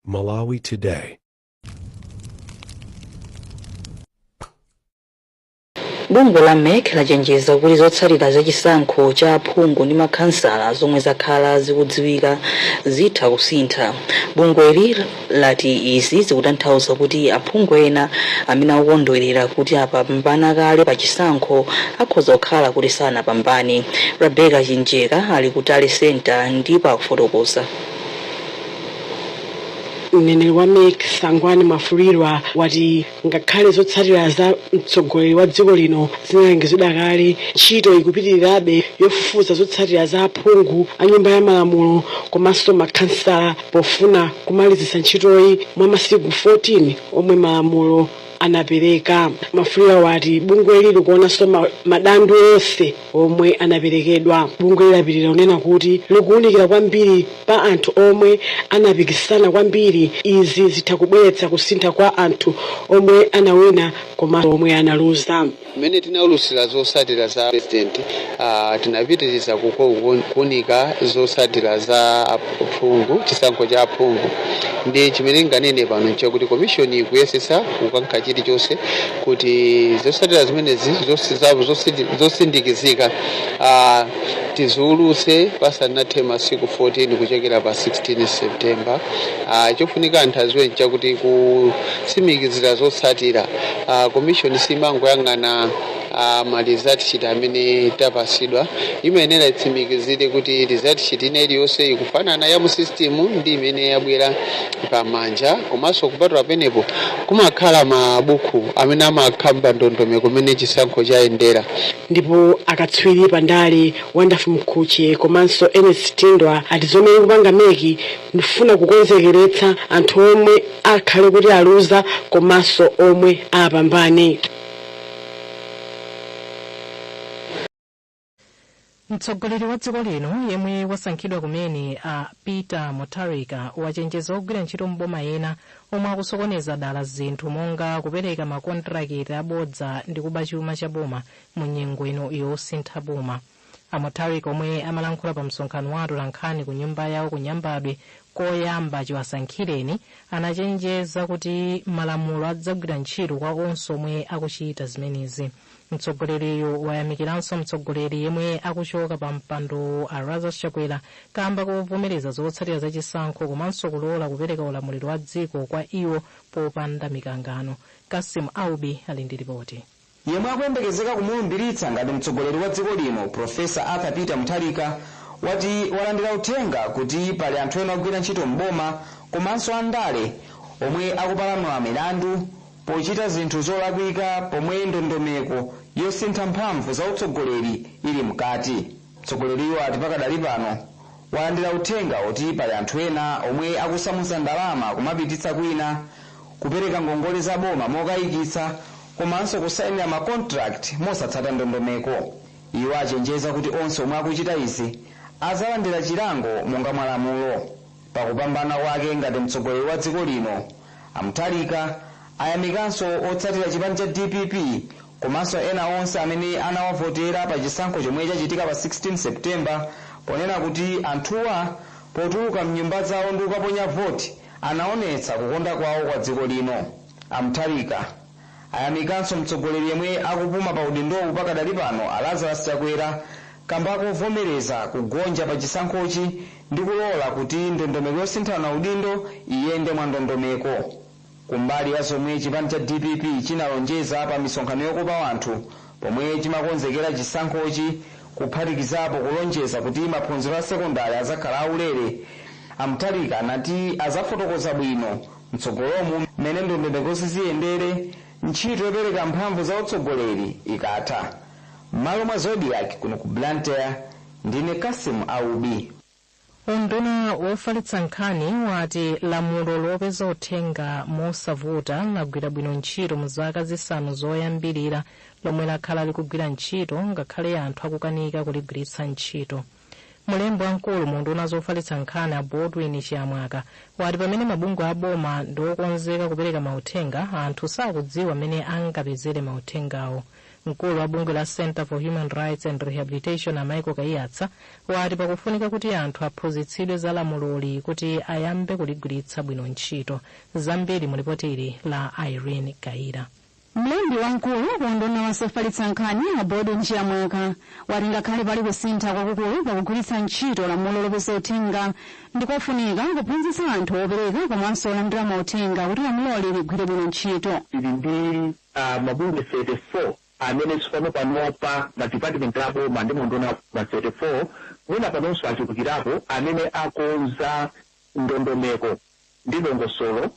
Malawi Today. Bungwe la MEC lachenjeza kuti zotsatira za chisankho cha aphungu ndi makhansala zomwe zakhala zikudziwika zitha kusintha. Bungweli lati izi zikutanthauza kuti aphungu ena amene akukondwerera kuti apambana kale pa chisankho akhoza kukhala kuti sanapambane. Rebecca Chinjeka ali ku Tally Center ndipo akufotokoza. Mneneri wa MEC, Sangwani Mwafulirwa, wati ngakhale zotsatira za mtsogoleri wa dziko lino zinalengezedwa kale, ntchito ikupitirirabe yofufuza zotsatira za aphungu a Nyumba ya Malamulo komanso makhansala, pofuna kumalizitsa ntchitoyi mwa masiku 14 omwe malamulo anapereka. Mwafulirwa wati bungweli likuonanso madandaulo onse omwe anaperekedwa. Bungweli lapitirira kunena kuti likuwunikira kwambiri pa anthu omwe anapikisana kwambiri. Izi zitha kubweretsa kusintha kwa anthu omwe anawina komanso omwe analuza. Mmene tinaulusira zotsatira za president, tinapitiriza kuunika zotsatira za aphungu, chisankho cha aphungu. Ndi chimene nganene pano nchakuti commission ikuyesesa kukankha chilichonse kuti zotsatira zimenezi zosindikizika tiziulutse pasanathe masiku 14 kuchokera pa 16 September. Chofunika anthu aziwe nchakuti kutsimikizira zotsatira, commission simangoyang'ana ma result sheet amene tapasidwa. Imayenera itsimikizire kuti result sheet ina iliyonse ikufanana ya mu system ndi imene yabwera pamanja. Komanso kupatula penepo, kumakhala mabuku amene amakhamba ndondomeko kumene chisankho chayendera. Ndipo akatswiri pandale Wonderful Mkhuche komanso Ernest Tindwa ati zomwe ikupanga MEC ndifuna kukonzekeretsa anthu omwe akhale kuti aluza komanso omwe apambane. Mtsogoleri wa dziko lino yemwe wasankhidwa kumene, a Peter Mutharika, wachenjeza ogwira ntchito mboma ena omwe akusokoneza dala zinthu monga kupereka makontrakiti abodza ndi kuba chuma cha boma mu nyengo ino yosintha boma. A Mutharika, omwe amalankhula pa msonkhano wa atolankhani ku nyumba yawo ku Nyambadwe koyamba chiwasankhireni, anachenjeza kuti malamulo adzagwira ntchito kwa onse omwe akuchita zimenezi. Mtsogoleriyo wayamikiranso mtsogoleri yemwe akuchoka pa mpando, a Lazarus Chakwera, kamba kovomereza zotsatira za chisankho komanso kulola kupereka ulamuliro wa dziko kwa iwo popanda mikangano. Kasim Aubi ali ndi ripoti. Yemwe akuyembekezeka kumulumbiritsa ngati mtsogoleri wa dziko lino, Profesa Arthur Peter Mutharika, wati walandira uthenga kuti pali anthu ena ogwira ntchito mboma komanso andale omwe akupalamula milandu pochita zinthu zolakwika pomwe ndondomeko yosintha mphamvu za utsogoleri ili mkati. Mtsogoleriyo ati pakadali pano walandira uthenga oti pali anthu ena omwe akusamutsa ndalama kumapititsa kwina, kupereka ngongole za boma mokayikitsa komanso kusayinira ma contract mosatsata ndondomeko. Iwo achenjeza kuti onse omwe akuchita izi azalandira chilango monga mwa lamulo. Pakupambana kwake ngati mtsogoleri wa dziko lino, a Mutharika ayamikanso otsatira chipani cha DPP komanso ena onse amene anawavotera pa chisankho chomwe chachitika pa 16 September, ponena kuti anthuwa potuluka mnyumba zawo ndi kukaponya voti anaonetsa kukonda kwawo kwa dziko lino. A Mutharika ayamikanso mtsogoleri yemwe akupuma pa udindowu pakadali pano, a Lazarus Chakwera, kamba kovomereza kugonja pa chisankhochi ndi kulola kuti ndondomeko yosinthana udindo iyende mwa ndondomeko. Kumbali ya zomwe chipani cha DPP chinalonjeza pa misonkhano yokopa anthu pomwe chimakonzekera chisankhochi, kuphatikizapo kulonjeza kuti maphunziro a sekondari azakhala aulere, a Mutharika anati azafotokoza bwino mtsogolomu mmene ndondomeko ziyendere ntchito yopereka mphamvu za utsogoleri ikatha. M'malo mwa Zodiak kuno ku Blantyre, ndine Kasim Aubi. Unduna wofalitsa nkhani wati lamulo lopeza uthenga mosavuta lagwira bwino ntchito mu zaka 5 zoyambirira lomwe lakhala likugwira ntchito, ngakhale anthu akukanika kuligwiritsa ntchito. Mulembi wamkulu mu unduna zofalitsa nkhani, a Baldwin Chiyamwaka, wati pamene mabungwe a boma ndi okonzeka kupereka mauthenga, anthu sakudziwa mmene angapezere mauthengawo. Mkulu wa bungwe la Center for Human Rights and Rehabilitation, a Michael Kaiyatsa, wati pakufunika kuti anthu aphunzitsidwe za lamuloli kuti ayambe kuligwiritsa bwino ntchito. Zambiri mu ripoti ili la Irene Kaira. Mlembi wamkulu ku unduna wa zofalitsa nkhani, a Borden Chiyamwaka, wati ngakhale pali kusintha kwakukulu pakugwiritsa ntchito lamulo lopeza uthenga, ndikofunika kuphunzitsa anthu opereka komanso olandira mauthenga kuti lamuloli ligwire bwino ntchito. Tili ndi mabungwe 34 amene tsopano panopa ma department aboma ndi maunduna ma 34, mwina panonso achulukirapo, amene akonza ndondomeko ndi dongosolo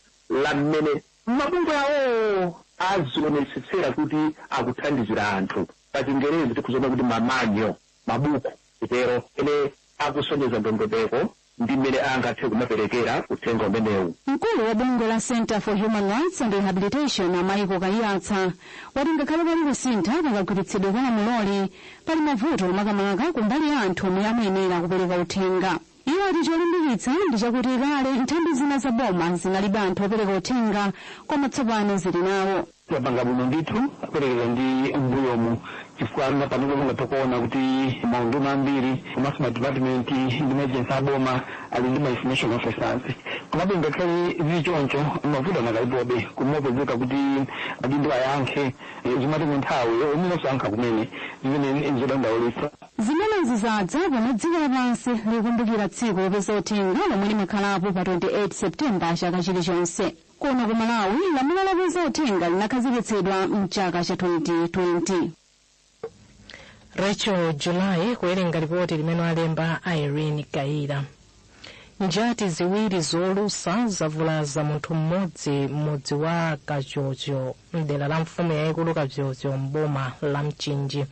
la mmene mabungwe awowo azionetsetsera kuti akuthandizira anthu. Pa Chingerezi tikuzoona kuti ma manual, mabuku titero, ene akusonyeza ndondomeko ndi mmene angathe kumaperekera uthenga umenewu. Mkulu wa bungwe la Center for Human Rights and Rehabilitation, a Michael Kaiyatsa, wati ngakhale pali kusintha pakagwiritsidwe kwa lamuloli, pali mavuto makamaka kumbali ya anthu omwe amayenera kupereka uthenga. Iwo ati cholimbikitsa ndi chakuti kale nthambi zina za boma zinalibe anthu opereka uthenga, koma tsopano zili nawo. Yapanga bwino ndithu kuperekeza ndi mbuyomu, chifukwa panopo mungathe kuona kuti maunduna ambiri komanso madepartment ndi maagency aboma ali ndi ma information officers. Komabe ngakhale zili choncho, mavuto anakalipobe, kumapezeka kuti adindo ayankhe zimatenga nthawi, omwenso ayankha kumene, zimene zodandaulitsa. Zimenezi zadza pomwe dziko lapansi likukumbukira tsiku lopeza uthenga lomwe limakhalapo pa 28 Septemba chaka chilichonse. Kuno ku Malawi, lamulo lopeza uthenga linakhazikitsidwa mchaka cha 2020. Rachel July kuwerenga ripoti limene alemba Irene Kaira. Njati ziwiri zolusa zavulaza munthu mmodzi m'mudzi wa Kachocho mdera la mfumu yayikulu Kapyopyo mboma la Mchinji.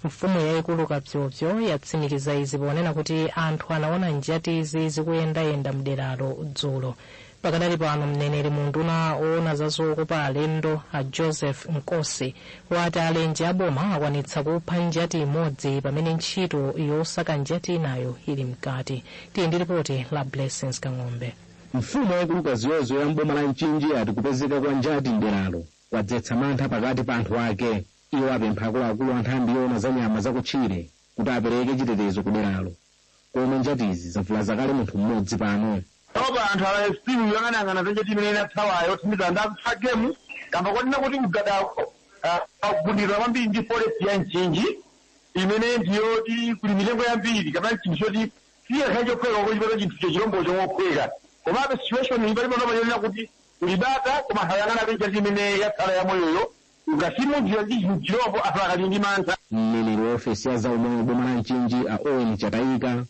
Mfumu yayikulu Kapyopyo yatsimikiza izi ponena kuti anthu anaona njatizi zikuyendayenda mderalo dzulo. Pakadali pano, mneneri mu unduna woona za zokopa alendo, a Joseph Nkosi, wati alenje aboma akwanitsa kupha njati imodzi pamene ntchito yosaka njati inayo ili mkati. Tili ndi ripoti la Blessings Kang'ombe. Mfumu yayikulu Kaziyozyo ya mboma la Mchinji ati kupezeka kwa njati mderalo kwadzetsa mantha pakati pa anthu ake. Iwo apempha akuluakulu a nthambi yoona za nyama zakutchire kuti apereke chitetezo kuderalo komwe njatizi zavulaza kale munthu mmodzi pano. Oba anthu ala simu yang'anayang'ana za njati imene inathawayo, thandiza ndi akupha gemu kamba kwatina kuti kugadako akugundidwa kwambiri ndi forest ya Mchinji imene ndiyoti kuli mitengo yambiri kapena chinthu choti siyakhale chophweka kochipata chinthucho chilombocho mophweka. Komabe situation ili pali panopa yonena kuti kulibata, koma anthu ayang'ana njati imene yatsala yamoyoyo, ngasimudziwa ndi chilombo, anthu akali ndi mantha. Mneneri wa ofesi ya zaumoyo boma la Mchinji, a Owen Chatayika,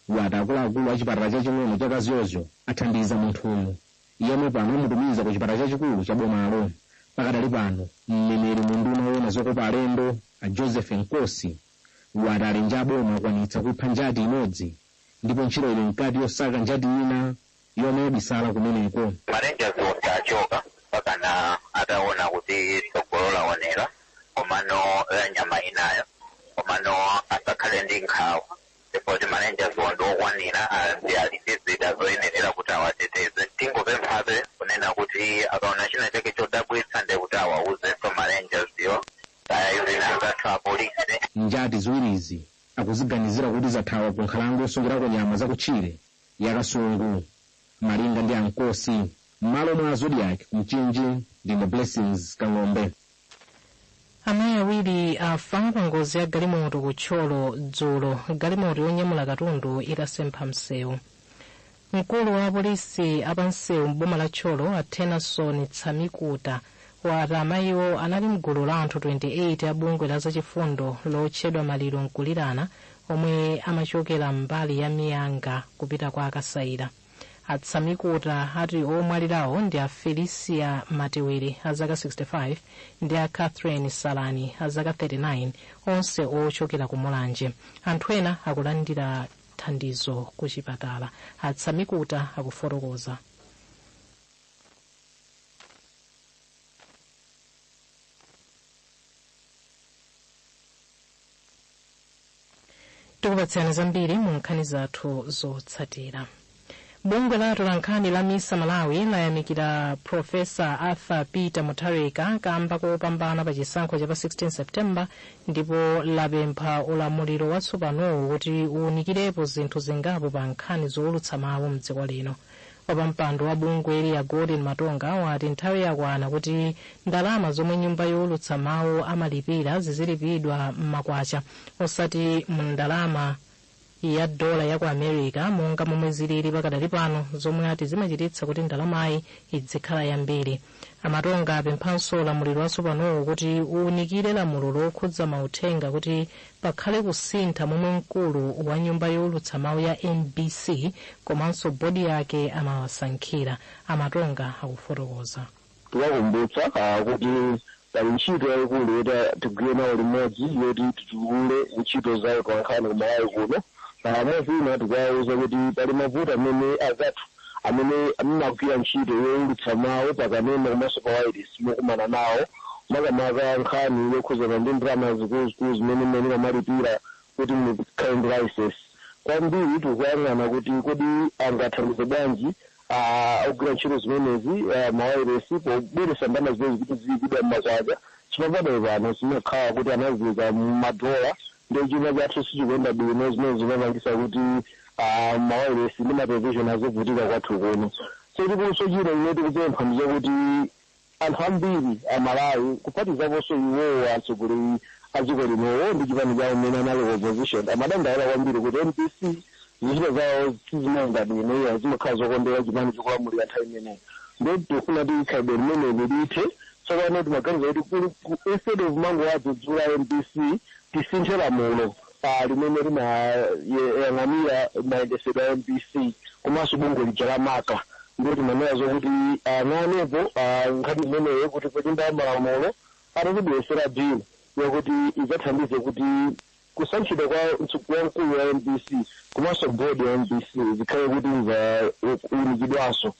wati akuluakulu a chipatala chaching'ono cha Kaziyozyo athandiza munthuyu yemwe pano amutumiza ku chipatala chachikulu cha bomalo. Pakadali pano, mneneri mu unduna woona zokopa alendo, a Joseph Nkosi, wati alenje aboma akwanitsa kupha njati imodzi ndipo ntchito ili mkati yosaka njati ina yomwe yabisala kumeneko. Ma rangers onse achoka mpakana ataona kuti tsogolo laonera komano la nyama inayo, komano asakhale ndi nkhawa ndipo ma rangers ndi okwanira, ndi ali ndi zida zoyenerera kuti awateteze. Tingopemphabe kunena kuti akaona china chake chodabwitsa ndi kuti awauzenso ma rangers yo kaya even anzathu apolisi. Njati ziwirizi akuziganizira kuti zathawa ku nkhalango yosungirako nyama zakutchire ya Kasungu, malinga ndi ankosi. M'malo mwa Zodiak Mchinji, ndine Blessings Kang'ombe. Amayi awiri afa pa ngozi ya galimoto ku Thyolo dzulo, galimoto yonyamula katundu itasempha msewu. Mkulu wa apolisi apansewu m'boma la Thyolo, a Tennyson Tsamikuta, wati amayiwo anali mgulu la anthu 28 a bungwe la zachifundo lotchedwa Maliro Nkulirana omwe amachokera mbali ya Miyanga kupita kwa Akasaira. Atsamikuta ati omwalirawo ndi a Felicia Matewere a zaka 65 ndi a Catherine Salani a zaka 39, onse ochokera ku Mulanje. Anthu ena akulandira thandizo ku chipatala. Atsamikuta akufotokoza. Tikupatsirani zambiri mu nkhani zathu zotsatira. Bungwe la atolankhani la MISA Malawi layamikira Profesa Arthur Peter Mutharika kamba kopambana pa chisankho cha pa 16 September, ndipo lapempha ulamuliro watsopanowu kuti uwunikirepo zinthu zingapo pa nkhani zowulutsa mawu mdziko lino. Wapampando wa bungweli ya Golden Matonga wati nthawi yakwana kuti ndalama zomwe nyumba yowulutsa mawu amalipira zizilipidwa m'makwacha, osati mndalama ya dola ya ku America monga momwe zilili pakadali pano, zomwe ati zimachititsa kuti ndalamayi idzikhala yambiri. Amatonga apemphanso ulamuliro watsopanowo kuti uwunikire lamulo lokhudza mauthenga kuti pakhale kusintha momwe mkulu wa nyumba yowulutsa mawu ya MBC komanso bodi yake amawasankhira. Amatonga akufotokoza. Tikuwakumbutsa kuti pali ntchito yayikulu yoti tigwire nawo limodzi yoti titukule ntchito za utolankhani ku Malawi kuno. Mwazina, tikuwawuza kuti pali mavuto amene azathu amene amagwira ntchito yowulutsa mawu pakanema komanso pa wireless mukumana nawo, makamaka nkhani yokhuzana ndi ndalama zikuluzikulu zimene mmene amalipira kuti mukhale ndi license. Kwambiri tikuyang'ana kuti kodi angathandize bwanji ogwira ntchito zimenezi mawayiresi pobweretsa ndalama zimenezi kuti ziyikidwa mmakwacha. Chipapado pano zimakhala kuti anaziyika mumadola, ndiye chuma chathu sichikuyenda bwino, zimene zimapangisa kuti mawayiresi ndi matelevision azivutika kwathu kuno. So chikunso chino imene tikupempha ndi chakuti anthu ambiri Amalawi, kuphatizaponso iwowo atsogoleri a dziko linowo ndi chipani chawo mmene anali opposition, amadandaula kwambiri kuti MBC zintchito zawo sizimayenda bwino, iya, zimakhala zokondera chipani chikulamulira nthawi imeneyo. Ndiye tikufuna kuti khalidwe limeneli lithe. Tsopano timaganiza kuti instead of mangowadzudzula MBC, tisinthe lamulo limene limayang'anira mayendesedwe a MBC komanso bungwe lija la MACRA. Ndiye timanena zokuti ang'anepo nkhani imeneyo kuti pa Nyumba ya Malamulo atatibweresera bill yakuti idzathandize kuti kusankhidwa kwa mkulu wa MBC komanso board ya MBC zikhale kuti zaunikidwanso.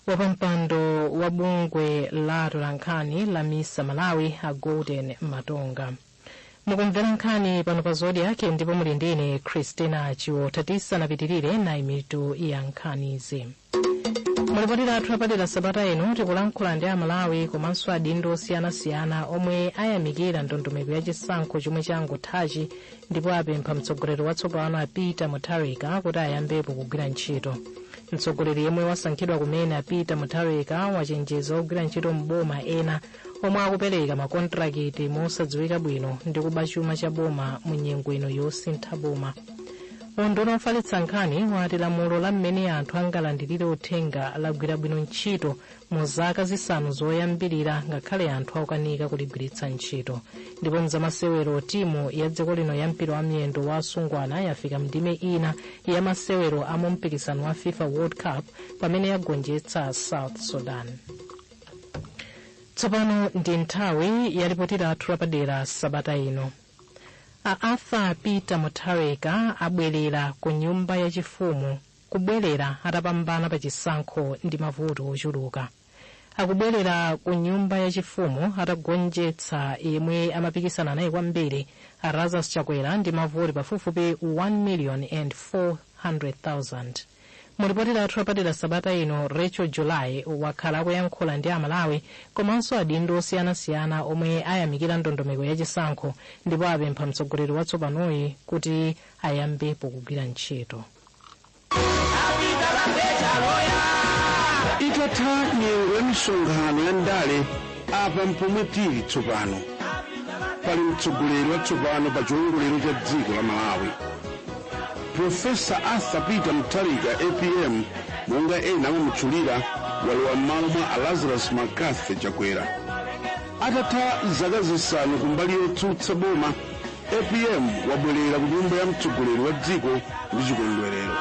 Wapampando wa bungwe la atolankhani la MISA Malawi, a Golden Matonga. Mukumvera nkhani pano pa Zodiak ndipo muli ndine Christina Chiwotha. Tisanapitirire, nayi mitu ya nkhanizi. Mulipoti lathu apadera sabata ino, tikulankhula ndi Amalawi komanso adindo osiyanasiyana omwe ayamikira ndondomeko ya chisankho chomwe changothachi, ndipo apempha mtsogoleri watsopano a Peter Mutharika kuti ayambepo kugwira ntchito. Mtsogoleri yemwe wasankhidwa kumene a Peter Mutharika wachenjeza ogwira ntchito mboma ena omwe akupereka makontrakiti mosadziwika bwino ndi kuba chuma cha boma mu nyengo ino yosintha boma. Unduna ofalitsa nkhani wati lamulo la mmene anthu angalandirire uthenga lagwira bwino ntchito mu zaka 5 zoyambirira, ngakhale anthu akukanika kuligwiritsa ntchito. Ndipo mzamasewero, timu ya dziko lino ya mpira wa miyendo wa asungwana yafika mndime ina ya masewero a mu mpikisano wa FIFA World Cup pamene yagonjetsa South Sudan. Tsopano ndi nthawi ya lipoti lathu lapadera sabata ino. A Arthur Peter Mutharika abwerera ku nyumba yachifumu, kubwerera atapambana pa chisankho ndi mavoti ochuluka. Akubwerera ku nyumba yachifumu atagonjetsa yemwe amapikisana naye kwambiri, a Lazarus Chakwera, ndi mavoti pafupifupi 1 million and 400,000. Mulipoti lathu lapadera sabata ino, Rachel July wakhala akuyankhula ndi Amalawi komanso adindo osiyanasiyana omwe ayamikira ndondomeko yachisankho, ndipo apempha mtsogoleri watsopanoyi kuti ayambepo kugwira ntchito. Itatha nyengo ya misonkhano ya ndale, apa mpomwe tili tsopano. Pali mtsogoleri watsopano pa chiwongolero cha dziko la Malawi. Profesa Arthur Peter Mutharika, APM monga ena amamutchulira, walowa m'malo mwa Lazarus McCarthy Chakwera. Atatha zaka 5 kumbali yotsutsa boma, APM wabwerera ku nyumba ya mtsogoleri wa dziko ndi chikondwerero.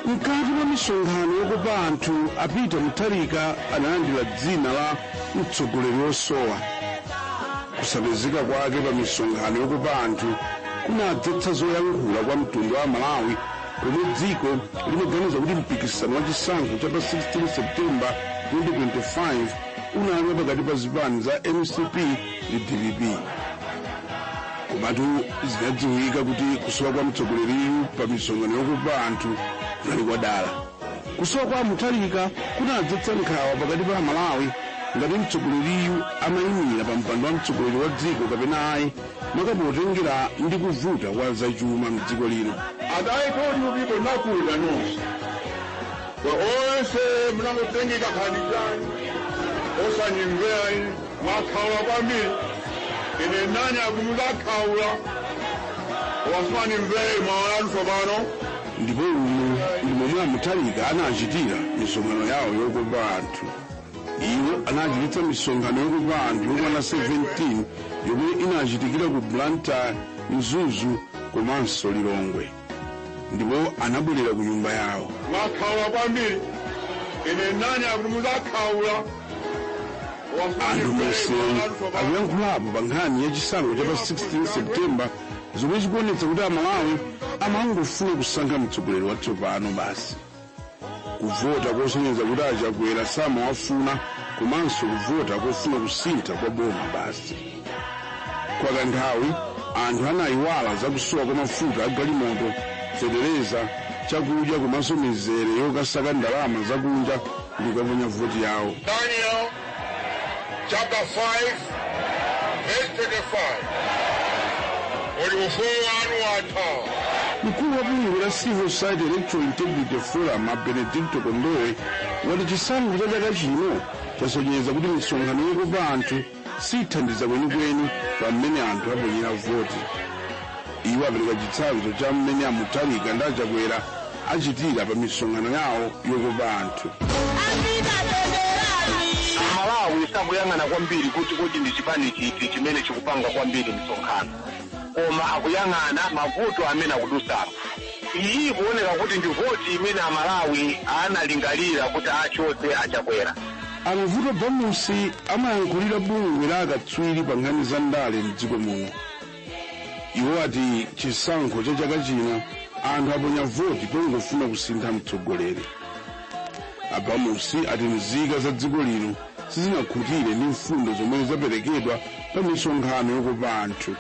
Mkati mwa misonkhano yokopa anthu, a Peter Mutharika analandira dzina la mtsogoleri wosowa. Kusapezeka kwake pa misonkhano yokopa anthu Kunadzetsa zoyankhula kwa mtundu wa Malawi pomwe dziko limaganiza kuti mpikisano wa chisankho cha pa 16 Septemba 2025 unali pakati pa zipani za MCP ndi DPP. Komatu zinadziwika kuti kusowa kwa mtsogoleriyu pa misonkhano yokopa anthu kunali kwadala. Kusowa kwa Mutharika kunadzetsa nkhawa pakati pa Amalawi ngati mtsogoleriyu amayimira pa mpando wa mtsogoleri wa dziko kapena ayi, makapotengera ndi kuvuta kwa zachuma mdziko lino. And I told you people, nakuda nonse. Onse munangotengeka khanijani osanyimvera ine, mwakhaula kwambiri. Ine nani akumuzakhaula wasanimvere mwaonatu tsopano. Ndipo umu ndi momwe aMutharika anachitira misonkhano yawo yokopa anthu. Iwo anachititsa misonkhano yokopa anthu yokwana 17 yomwe inachitikira ku Blantyre, Mzuzu komanso Lilongwe, ndipo anabwerera ku nyumba yawo. Mwakhaula kwambiri. Ine nani akumuzakhaula. Anthu munsewu akuyankhulapo pa nkhani ya chisankho cha pa 16 Septemba, zomwe zikuonetsa kuti Amalawi amangofuna kusankha mtsogoleri watsopano basi, kuvota kosonyeza kuti aChakwera samawafuna komanso kuvota kofuna kusintha kwa boma basi. Kwa kanthawi anthu anayiwala zakusowa kwa mafuta agalimoto, fetereza, chakudya komanso mizere yokasaka ndalama zakunja ndi kukaponya voti yawo. Daniel chapter 5 verse 25, uli ufumu wanu watha. Mkulu wa bungwe la Civil Society Electoral Integrity Forum, a Benedicto Kondowe, wati chisankho cha chaka chino chasonyeza kuti misonkhano yokopa anthu sithandiza kwenikweni pamene anthu aponyera voti. Iwo apereka chitsanzo cha mmene aMutharika ndi aChakwera achitira pa misonkhano yawo yokopa anthu. Malawi sakuyang'ana kwambiri kuti ndi chipani chiti chimene chikupanga kwambiri misonkhano, koma akuyang'ana mavuto amene akudusamo. Iyi ikuoneka kuti ndi voti imene Amalawi analingalira kuti achotse aChakwera. Amavuto Bamusi amayankhulira bungwe la akatswiri pa nkhani za ndale mdziko muno. Iwo ati chisankho cha chaka chino anthu aponya voti pongofuna kusintha mtsogoleri. Abamusi ati nzika za dziko lino sizinakhutire ndi mfundo zomwe zaperekedwa pa misonkhano yokopa anthu.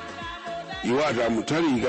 Iwo ati aMutharika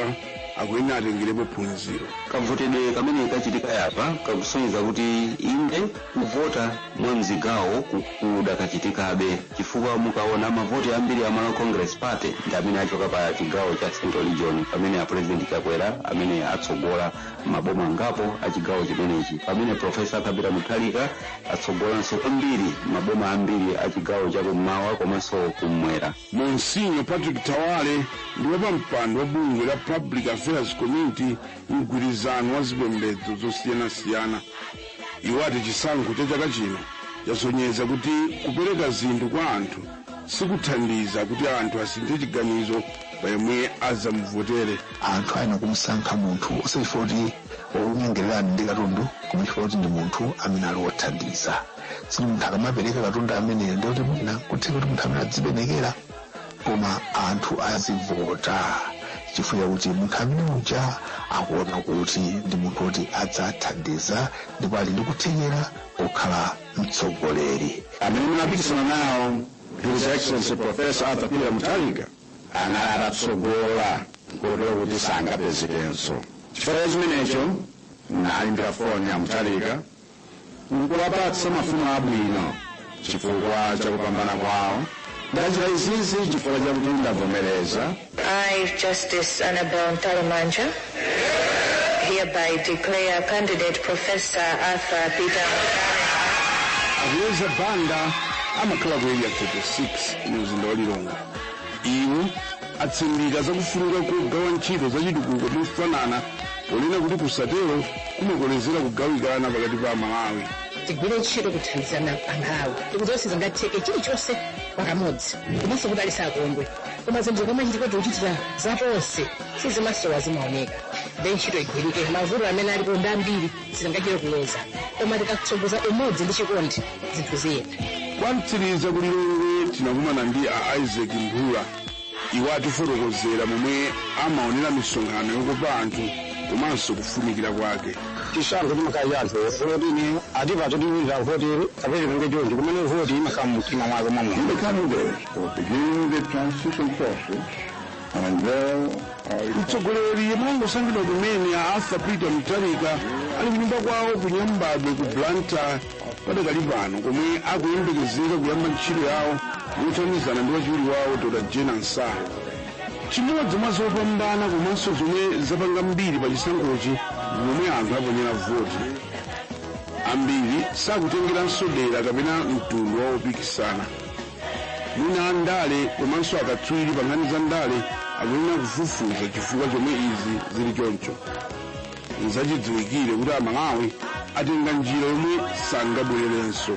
akuyenera atengerepo phunziro. Kavotedwe kamene kachitika yapa kakusonyeza kuti inde, kuvota mwa mzigawo kudakachitikabe, chifukwa mukaona mavoti ambiri a Malawi Congress Party ndi amene achoka pa chigawo cha Central Region, pamene a President Chakwera amene atsogola maboma angapo a chigawo chimenechi, pamene Professor Peter Mutharika atsogolanso kwambiri maboma ambiri a chigawo chakummawa komanso kummwera. Monsinyo Patrick Tawale ndi wapampando wa bungwe la Public Affairs Committee, mgwirizano wa zipembedzo zosiyanasiyana. Iwo ati chisankho cha chaka chino chasonyeza kuti kupereka zinthu kwa anthu sikuthandiza kuti anthu asinthe chiganizo pa yemwe azamuvotere. Anthu ayenera kumusankha munthu osachifukwa kuti wakunyengererani ndi katundu, koma chifukwa kuti ndi munthu amene ali wothandiza. Sini munthu akamapereka katundu ameneyo, ndikuti mwina kutheka kuti munthu amene adzipenekera, koma anthu azivota chifukwa chakuti munthu amene uja akuona kuti ndi munthu woti adzathandiza ndipo ali ndi kuthekera kukhala mtsogoleri. Amene munapikisana nawo, His Excellency Professor Arthur Peter Mutharika, anali atatsogola kotero kuti sangapezekenso. Chifukwa chimenecho nayimbira foni ya Mutharika nkuwapatsa mafuno abwino chifukwa chakupambana kwawo. Ndachita izizi chifukwa chakuti ndavomereza. I, Justice Annabel Mtalimanja, hereby declare candidate Professor Arthur Peter Akuyeza Banda amakhala ku Area 36 mu mzinda wa Lilongwe. Iwo atsindika zakufunika kugawa ntchito zachitukuko mofanana, ponena kuti kusatero kumakolezera kugawikana pakati pa Amalawi. Tigwire ntchito kuthandizana Amalawi. Tikudziwa zingatheke chilichonse pakamodzi, komanso kuti alisakondwe, koma zinthu zikamachitika tikuchitira zatonse sizimasowa, zimaoneka. Then ntchito igwirike. Mavuto amene alipo ndi ambiri, sitingachite kuleza, koma tikatsogoza umodzi ndi chikondi, zinthu ziyenda. Kwamtsiriza ku Lilongwe tinakumana ndi a Isaac Mphula. Iwo atifotokozera momwe amaonera misonkhano yokopa anthu komanso kufunikira kwake. Chisankho chimakhala chathu kuti ine atipatsa tiwira voti kapena pange chonchi kumene voti imakhala mumtima mwake momwe. In the coming days, we'll begin the transition process and there are Mtsogoleri yemwe angosankhidwa kumene a Arthur Peter Mutharika ali kunyumba kwawo ku Nyambadwe ku Blantyre padakali pano, komwe akuyembekezeka kuyamba ntchito yawo yothandizana ndi wachiwiri wawo Dr Jane Ansah. Chimodzi mwa zopambana komanso zomwe zapanga mbiri pa chisankhochi ndi momwe anthu aponyera voti. Ambiri sakutengeranso dera kapena mtundu wa opikisana. Mwina andale komanso akatswiri pa nkhani za ndale akuyenera kufufuza chifukwa chomwe izi zili choncho. Nzachidziwikire kuti Amalawi atenga njira yomwe sangabwererenso,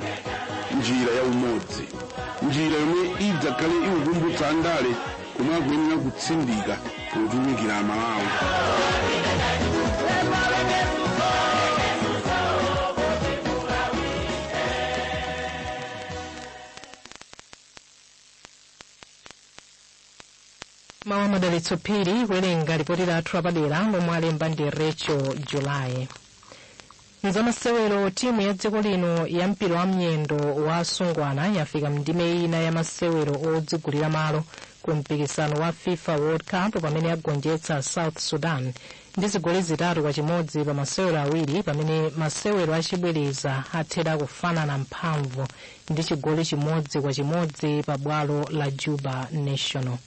njira ya umodzi, njira yomwe idzakhale ikukumbutsa andale komwe akuyenera kutsindika potumikira Amalawi. Mawa Madalitso Phiri kuwerenga ripoti lathu lapadera lomwe alemba ndi Rachel July. Mzamasewero, timu ya dziko lino ya mpira wa mnyendo wa asungwana yafika mndime ina ya masewero odzigulira malo ku mpikisano wa FIFA World Cup pamene yagonjetsa South Sudan ndi zigoli 3-1 pa masewero awiri, pamene masewero achibwereza athera kufanana mphamvu ndi chigoli 1-1 pa bwalo la Juba National.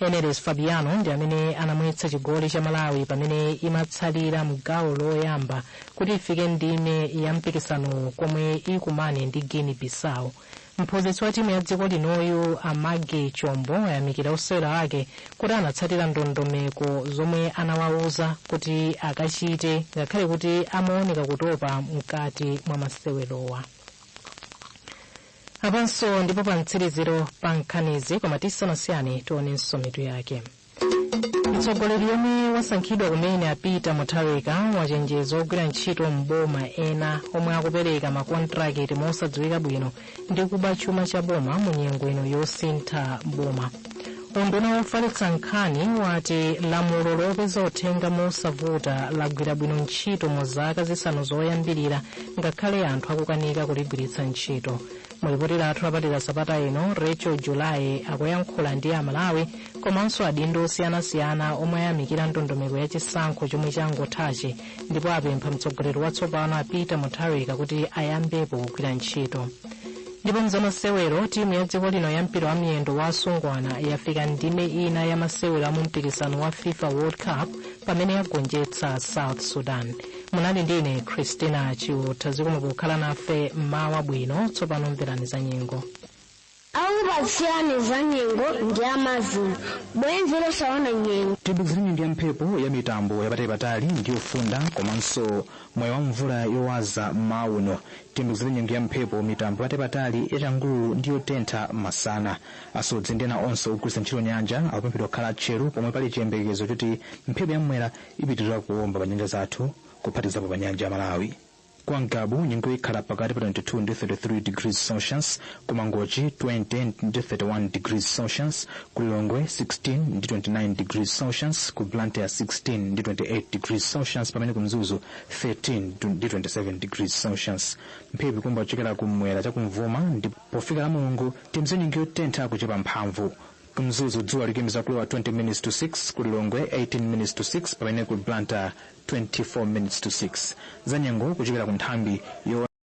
Eneres Fabiano ndi amene anamwetsa chigoli cha Malawi pamene imatsalira mgawo loyamba kuti ifike ndime ya mpikisano komwe ikumane ndi Guinea Bissau. Mphunzitsi wa timu ya dziko linoyu Amage Chombo ayamikira osewera ake kuti anatsatira ndondomeko zomwe anawawuza kuti akachite, ngakhale kuti amaoneka kutopa mkati mwa masewerowa. Apanso ndipo pa mtsiriziro pa nkhanizi, koma tisanasiyane tionenso mitu yake. Mtsogoleri yomwe wasankhidwa kumene a Peter Mutharika wachenjeza ogwira ntchito mboma ena omwe akupereka makontrakiti mosadziwika bwino ndi kuba chuma cha boma mu nyengo ino yosintha boma. Unduna wofalitsa nkhani wati lamulo lopeza uthenga mosavuta lagwira bwino ntchito mu zaka 5 zoyambirira, ngakhale anthu akukanika kuligwiritsa ntchito. Mulipoti lathu lapadera sabata ino, Rachel July akuyankhula ndi Amalawi komanso adindo osiyanasiyana omwe ayamikira ndondomeko ya chisankho chomwe changothachi, ndipo apempha mtsogoleri watsopano a Peter Mutharika kuti ayambepo kugwira ntchito. Ndipo mzamasewero, timu ya dziko lino ya mpira wa miyendo wa asungwana yafika ndime ina ya masewero amu mpikisano wa FIFA World Cup pamene yagonjetsa South Sudan. Munali ndine Christina Chiutha. Zikomo pokhala nafe. Mmawa bwino. Tsopano mverani za nyengo. Akupatsirani za nyengo ndi amazina bwenzi losaona nyengo. Tiyembekezere nyengo ya mphepo ya mitambo yapatali ndi yofunda komanso moyo wa mvula yowaza mauno. Tiyembekezere nyengo ya mphepo, mitambo yapatali, yachangulu ndi yotentha masana. Asodzi ndi ena onse ogwiritsa ntchito nyanja akupemphedwa kukhala tcheru pomwe pali chiyembekezo choti mphepo yamwera ipitirira kuwomba pa nyanja zathu, kuphatikizapo pa nyanja ya Malawi. Kwa Ngabu nyengo ikhala pakati pa 22 ndi 33 degrees Celsius, ku Mangochi 20 ndi 31 degrees Celsius, ku Lilongwe 16 ndi 29 degrees Celsius, ku Blantyre 16 ndi 28 degrees Celsius, pamene ku Mzuzu 13 ndi 27 degrees Celsius. Mphepo ikumba kuchokera kumwera chakumvuma ndi pofika la Mulungu timze nyengo yotentha kuchepa mphamvu. Kumzuzu dzuwa likuyembekeza kulowa 20 minutes to 6, ku Lilongwe 18 minutes to 6, pamene ku Blantyre 24 minutes to 6. Zanyengo kuchokera ku nthambi yo